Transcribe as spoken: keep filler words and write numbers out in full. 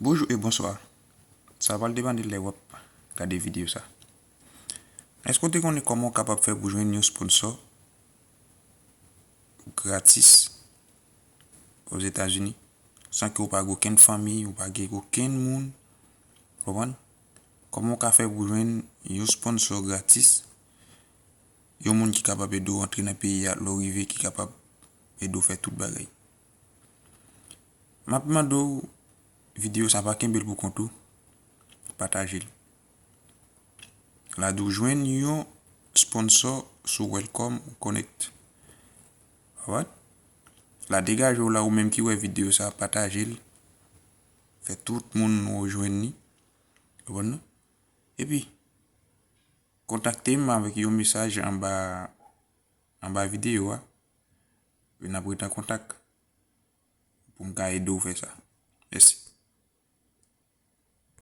Bonjou e bonswa. Sa pral depande lè w ap gade videyo sa. Èske w te konnen kòman w kapab fè pou jwenn yon sponsò gratis Ozetazini san ke w pa gen okenn fanmi, ou pa gen okenn moun? Konprann? Kòman w ka fè pou jwenn yon sponsò gratis? Yon moun ki kapab ede w antre nan peyi a lè w rive, ki kapab ede w fè tout bagay. M ap mande w, videyo sa pa kenbe l pou kont ou, pataje l. La di w jwenn yon sponsò sou Welcome Connect. Alright? La degaje w la, ou menm ki wè videyo sa, pataje l. Fè tout moun ou jwenn li. Konprann non? Epi, kontakte m avèk yon mesaj anba, anba videyo a. Epi n ap ret an kontak pou m ka ede w fè sa. Mèsi.